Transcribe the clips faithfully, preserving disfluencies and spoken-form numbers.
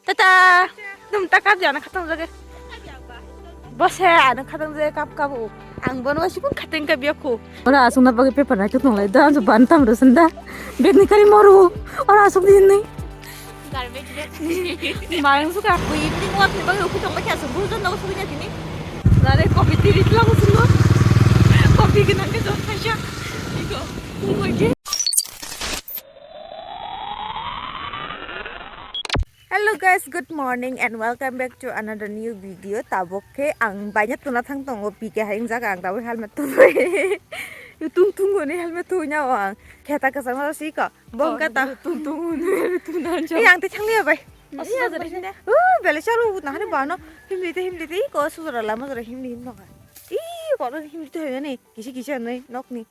Tata. Dum ta kap jana khatang jage. Bose ano khatang jage kap kap o. Ang bono sibung khateng kap ya ko. Ora asungna bagwi paper nai tong lai da, anjo ban tam ro sanda. Bag ni kari moru. Ora asuk din ni. Garbage bag. Mayung suka. Bui ni ngok ni bagwi uku tong bakya asuk. Buru jon nogo sugui nyakini. Lare kopi tiri tla ko sungo. Kopi gana ke jon khaisa. Iko. Umoi ke. Hello guys, good morning and welcome back to another new video. Tabok khe ang baina tuna thang tongo, P K hai wng jaga ang tabok helmet tubui. Tung tung ni helmet tubui nya ang. Kheta kasa ma si ko. Bong kata. Tung tung ni helmet tubui na. Eh, ang te thang liya bai. Iya, bele chalu na hari bano. Himli te, himli te, ko sujara lama jara himli himno ka. Ih, ko himli te hoyani. Kisi kisi anai nok ni.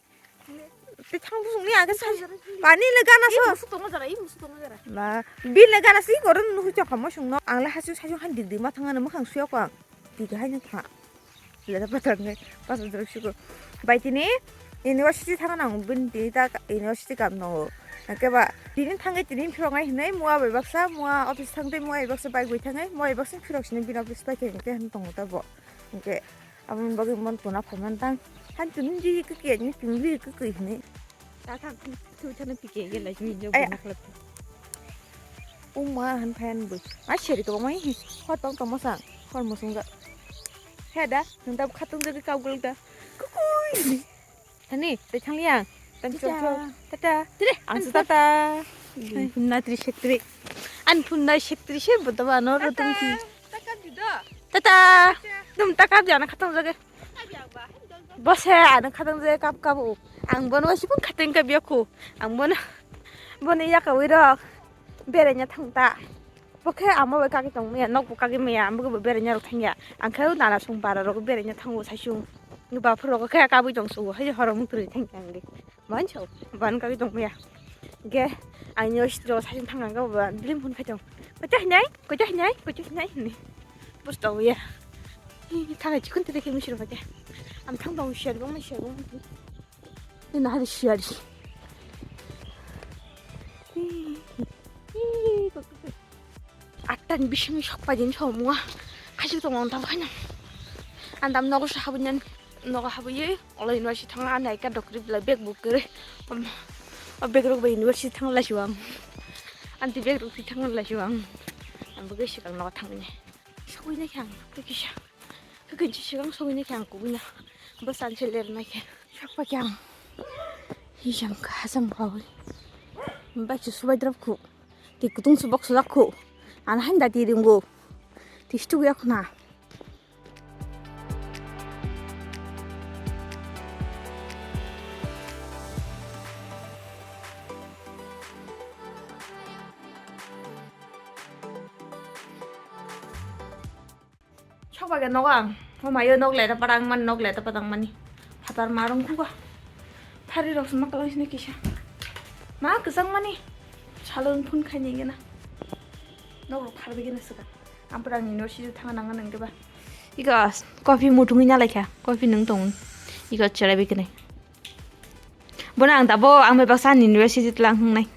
Te thang busung ni age sai. Pani le gana so. Musu tongo jara, i musu tongo jara. Na, bil le gana si koron nuhu chokha mosung no. Ang le hasu sasu han dik dik ma thang ano mukhang suya ko ang. Dik hai no kha. Le da patang ngai, pas jara siko. Bai tini university thang nang bin tini ta university kam no. Ke ba tini thangai tini phirok ngai hinai mua bai baksa, mua office thang tei mua bai baksa bai gui thangai, mua bai baksa phirok sini bin office bai khe khe han tongo ta bo. Hingke aboni bagwi mon tuna phaiman tang. Han tini ji kiki ni tini ji kiki hini. Ta thang thui thana pike ye lai ni jo Aya. Bana khlap. Uma han phayan bo. A seri ko mai hi. Hor tong tong mosang. Hor mosung ga. He da, nang da khatung jagi kau gul da. Kukui. Thani, te thang liang. Tang chok chok. Tata. Tata. Tire. Ang su tata. Phunna tri sektri. An phunna sektri se bodo ba no ro tung ki. Tata. Dum ta kap jana khatang jage. Bose ano khatang jage kap kap o. Ang bono sibung khatang kap ya ko. Ang bono bono ya ka wi rok. Berenya thang ta. Bo khe amo bai kagwi tong maya, nok bo kagwi maya, amo bo berenya rok thang ya. Ang khe nana sung bara rok berenya thango sai sung. Ba phuru rok khe kabui tong su, hai horo mung twi thang ya ang ge. Ban chau, ban kagwi tong maya. Ge, ang nyo sti rok sai sung thang ang ga ba, blim phun khai tong. Kocha hinai, kocha hinai, kocha hinai ni. Bus tong ya. Hi, thang ai chikun te khe mi shiro kocha. Am thang tong shir bong, shir bong. Ni na hari shir. Hi, hi, kocha. Atta ni bising sok pai din sok mua. Kaisik tong ang tam khaina. Ang tam nogo sa habui nan nogo habui ye. Olai university thang ani aika dokri belai bag buk kere. O bag rok bai university thang lai siwang. Anti bag rok thang lai siwang. Ang bagi sikang nogo thang ni. Sogui na khyang kisa. Kakin si sikang sogui na khyang kubui na. Bas an se ler na khe. Sok pa khyang. Hi jam ka jam ka wi. Bai chu subai drop khu. Twi kutung subok sujak khu. Ano hain da twi ringo. Twi stuk yak na. Sok bai khe nogo ang. Homa yo nok leta padang man, nok leta padang mani. Phatar marung khuga. Phari rok sma kalang sini kisa. Ma kwchang mani. Salon phun khai ni gena. Nok rok phar bai gena sika. Ampra ni university thang nang nang deba. Ika coffee mutung ina laikha. Coffee nung tong. Ika chara bai kene. Bono ang dabo ang bai baksa ani university tlang hngnai.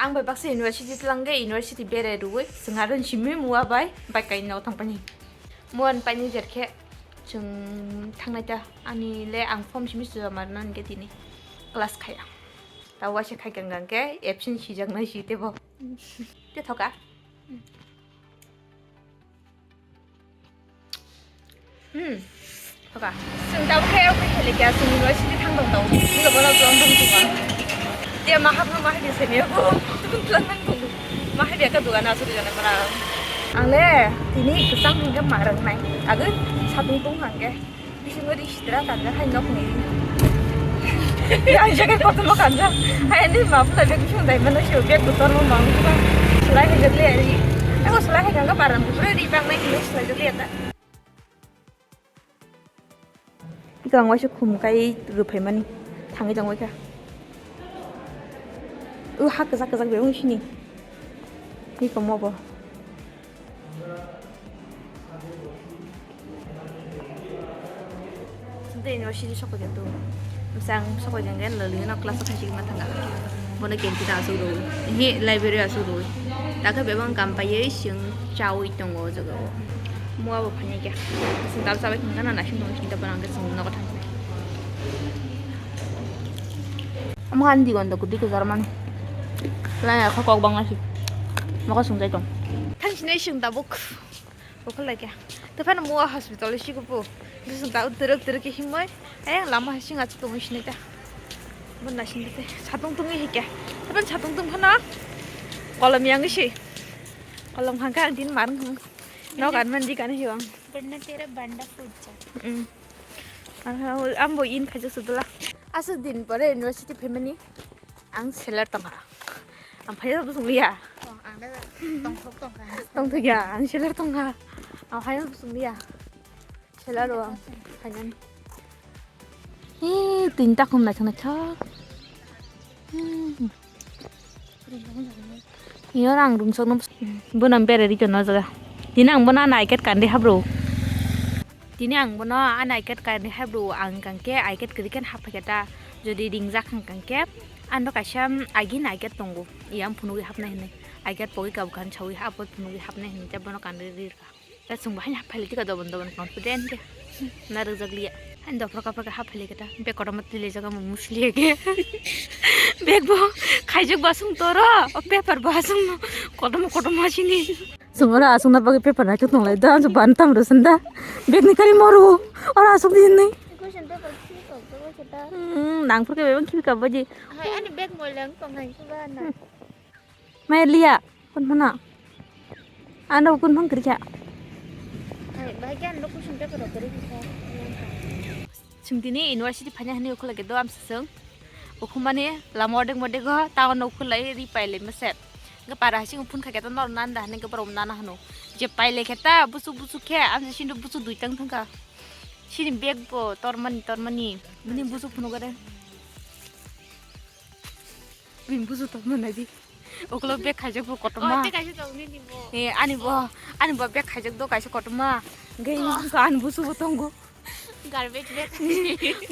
Ang bai baksa university tlang ge university bere rui sing aro simi mua bai bai kai no thang pani. Muan pani jer khe chwng thangnai ta ani le ang form simi sujama rwna hingke tini class khaya. Ta waisa khai kang kang khe absent sijak nai si tebo. Te thoka. Hmm. Hoka. Sung tau khe ok khe le kya sung university thang dong tau. Ni ko bono tong dong tu ma. Dia mahap no mahap se me ko. Tu pun tlang nang ko. Mahap ya ka duga na suri jana mara. Ang le tini kusang hingga marang nai. Age satung tung hangge. Bisingo ri sitra tanda hai nok ni. Ya jaga kotor mo kanja. Hai ni ma pula bek sung dai mano sio bek kotor mo mang. Sulai hai jatle ari. Ako sulai hai kangga param. Pura ri bang nai sulai jatle ata. Ika ang waisa khum kai rwphaimani thangwi tongwi kha. O ha kwchak kwchak bai wng sini. Ni komo bo. Sinte university sokoi khe tu. Bwsang sokoi khe lali no class o khaisi ma thanga. Bono canteen aswk rw, he library aswk rw. Takhe bebak kam paiwi chwng chawi tongo o jaga o. Mua bo phanya kya. Chwng dal chabai khna gana naising tongo sini tabuk ang khe chwng nogo thang. Omo ani digon do kwtwi kwchar mani. Laya kha kok bangma si. Mokol swngjai tong. Thang sinai chwng tabuk. Bukhuk lai kha. Tephano mua hospital o sikupu. Bising ta twrwk twrwk khe himoi. Ayang lama hai singa chwng tongwi sinai ta. Bon naising te. Satung tungwi hai kha. Tephano satung tung phano. Kolom yang si. Kolom hangka ang din marung hung. Nok an mandi kan hiwang. Pernah tera banda food cha. Hmm. Ang ambo in khaijak sudula. Aswk din pore university phaimani. Ang seller tongkha. Ang phai bo sung liya. Tong, ang da tongthok tongkha. Tongthok ya, ang seller tongkha. Ang phai bo sung liya. Seller o ang phainan. Hi, tin ta khum naithok naithok. Hmm. Iyo rang rum sok nung. Bono bere rito no jaga. Tini ang bono ani ikat kandi habro. Tini ang bono ani ikat kandi habro ang kangke ikat kiri kan hap keta. Jodi ring jak kang kangke. Ando kaisa agin ikat tongo. Iyang phunugwi hapnai hinwi. Ikat pogwi kabu kan sawi hap phunugwi hapnai hinwi. Bono kandi rirka. Ta chwng bo haino hap phailai tika dobon dobon confident khe. Na rwjak liya. Haino dophra kaphra khe hap phailai khe ta. Bag kotorma twi laijak omo musli khe. Bag bo khaijak bo aswng toro. O paper bo aswng no. Kotorma kotorma sini. Chwng oro aswkna bagwi paper naithok tonglai da. Ang ban tam rw sanda. Bag ni kari moru. Oro aswk di hinwi. Question paper khi kok to kita. Hmm, nang phur khe bebak khibi ka baji. Hai ani bag moilang tongnai suba na. Maya liya, kun phano. Ano kun phang kiri kha. Hai, bahai khe ano question paper rok kwrwi kha. Chwng tini university phaina hinwi ukhulai khe do amsa chwng. Ukhumani lama odek modek o town no ukhulai ri pailai mase. Hwnkhe para hai chwng phun kha khe to nor nanda hinwi khe borok nana hwno. Je pailai khe ta busuk busuk khe amsa sindu busuk dui tang thang kha. Sini bag bo tormani tormani. Bini busuk phunuk gare. Bini busu tongma nai di. Okolo bag khaijak bo kotorma. Oh, tei kaisa tong nini bo. Eh, ani bo, ani bo bag khaijak do kaisa kotorma. Gai busu ani busu bo tongo. Garbage bag.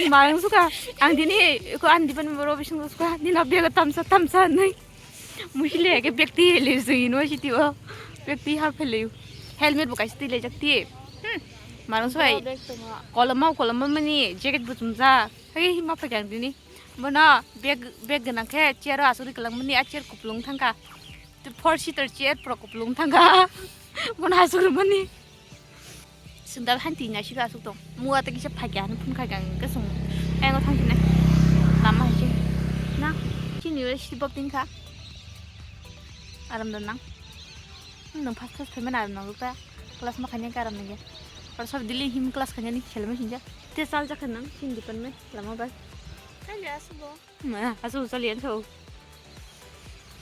Mayung suka. Ang dini ko ani dipan bo robi sung suka. Dina bag tamsa tamsa nai. Musile ke bag ti le zui no siti o. Bag ti ha phele. Helmet bo kaisa ti le jak ti. Hmm. Marung suai. Bag tongo. Koloma koloma mani jacket bo chumja. Hei ma phai ang dini. Bono bag, bag gwnang khe chair o asugwi kwlwng mani, a chair kupulung thangkha. Four seater chair pura kupulung thangkha. Bono asuk rwmani. Sundal han twi naisik asuk tong. Mua tei kisa phaikha hinwi phun khaikha ang khe sung. Ayang thang sinai. Lama hai se. Na. Chini university bob tin kha. Aram da nang. Nang first class phaimani aram nang rukha. Class ma khaina khe aram nang ya. Oro sab daily him class khaina ni khelma sinja. Te sal jakha nang sin department lama bai. Kanya asubo. Ma, asu sali an so.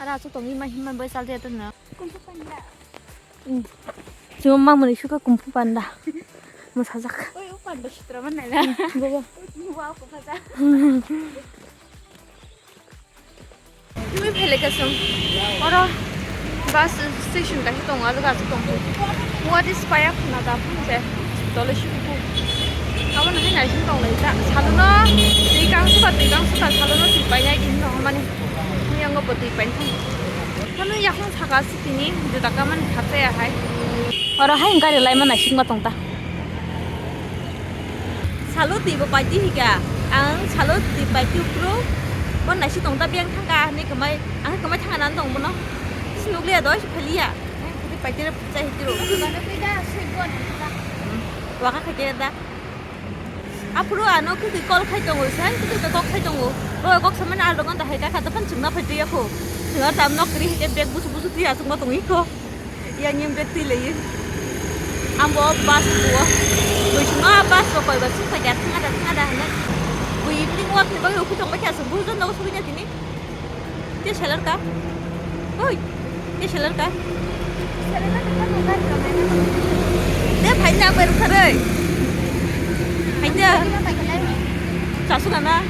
Ara asu tongi ma himma bai sal de tan na. Kung fu panda. Hmm. Cuma ma muni suka kung fu panda. Mo sajak. Oi, u panda sitra man na. Bobo. Wow, ko panda. Twi phele kasung. Oro bus station kaisa tongo, alga asuk tongkhu. What is paya khuna da phunse. Dole shuku. Abo no hai naising tonglai ta. Salono twi kang suka, twi kang suka, salono twi painai din no mani. Yango bo twi painai. Hanu yakung saka sitini juta kaman khatsaya hai. Oro hai gari laima naising ma tongta. Salo twi bo paiti hika. Ang salo twi paiti ukro. Bo naisi tong ta beng thangka hwnwi kwmai. Ang kwmai thangka nan tong bono. Sinukliya doi phaliya. Ang twi paiti re chai hitiro. Waka khaite da. Aphuru ano kwtwi call khai tongo, sai kwtwi kok khai tongo. Bo kok samani aldo ngon da hai ka kha, tophan chwngna phai twi yakho. Chwngno tam nok kri hike bag busu busu twi aswk ma tongwi kho. Yang yang bag twi lei. Ambo bus bo. Bo chwngno bus bo koi ba suk phai da thanga da thanga da hane. Bo evening walk ni bagwi ukhu tong ba kha aswk busu nogo sugwi na tini. Te seller ka? Oi, te seller ka? Te phaina bai rukharoi. Phaina. Chasu kana?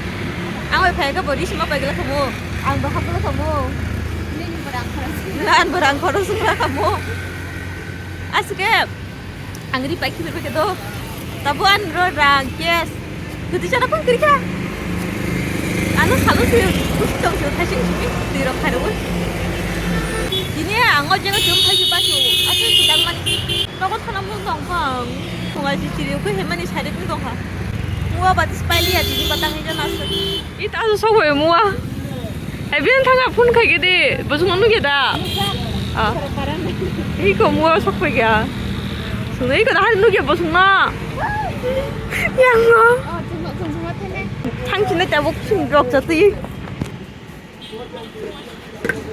Ang bai phai ka bori sima pai gala kamo. Ang baham gala kamo. Nan barang khoro sukra kamo. Asike. Ang ri paikhi bai paikhe do. Tabo an ro rang cash. Kwtwi chana phang kwrwi kha. Ano salo se. Tong sio thaising simi twi rok khairwi. Tini ang o jaga chum thaising ba sio. Aswk kwtal mani. Nogo thana mung tong phang. Khunga ji chiri khe hemani side ni tong kha. Mua ba dis paili ya tini batang hija naswk. Ita so sok bai mua. Hai biyan thanga phone khai gede. Bosong no nugya da. Ah. Iko mua sok bai kya. Sunai ko da han nugya bosong na. Yang no. Thang chini tabuk chini rok jatwi.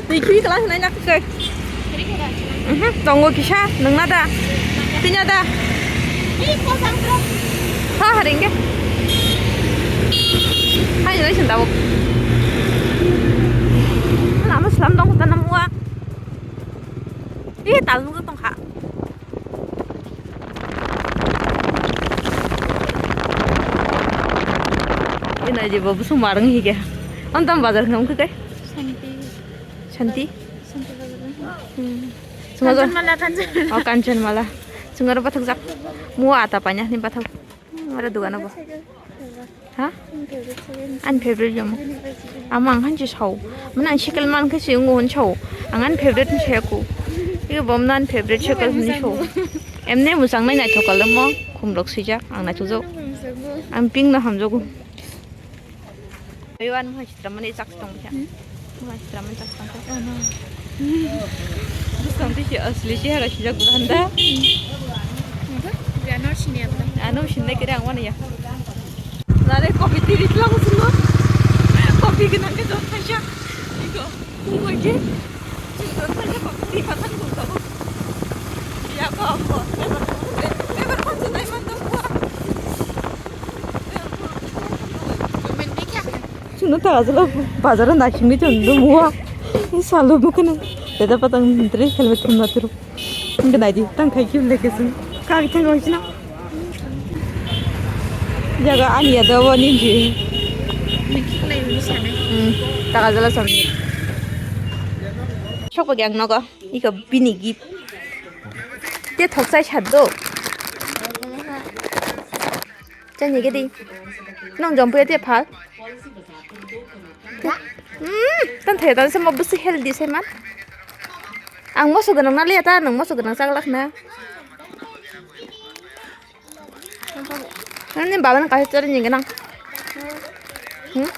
Twi khi kala hinai nak kai. Mhm, tongo kisa, nungna da? Tinya da? Ha, haring ke. Hai, hinai sendao. Lama selam dong, tanam ua. Ih, tal nunggu tong kha. Ina je babu sumarang hi kya. Antam bazar kham khe kai? Shanti. Shanti? Shanti bazar. Hmm. Sumajak. Kanchanmala, Kanchanmala. Oh, Kanchanmala. Sungar bathak jak. Mua ata panya ni bathak. Ora dugan abo. Ha? Ani favorite jamo. Ama ang hanchi sao. Mana ang sikil man khe si ungu hon sao. Ang ani favorite ni saya ku. Igo bom nan favorite sikil hon sao. Emne musang nai nai thokal mo. Khum rok sijak ang nai thujak. Ang pink na hamjago. Ewan mo chitram mani chak tong kha. Mo chitram mani chak tong kha. Bwskango tei se asli chehara sijak bwlanda. Ano sinna kere ang wana ya. Nare kopi tiri tlang sino. Kopi gwnang khe jok khaisa. Iko. Ungoi khe. Jok khaisa kopi tiri phathang tong tabuk. Ya ko ko. Ebar ko. Ebar ko nai man tong ko. Chwngno ta ajalo bazaro naisingwi chwng nukgo. Salo bwkhano teta patang dress helmet thumna turu. Hwnkhe naidi tang khai khe location kagwi thangwi sino. Jaga ani yado bo ni ji. Hmm, ta ajalo samni. Sokpagi ang nogo. Iko bini gift. Te thok chai sat do. Chani gedi. Nong jompuya te phal. Hmm, tan thaya tan sama busi healthy se man. Ang moso ganang na liya ta, nang moso ganang chaglak na. Nani baba nang kasi chari ni ganang. Hmm?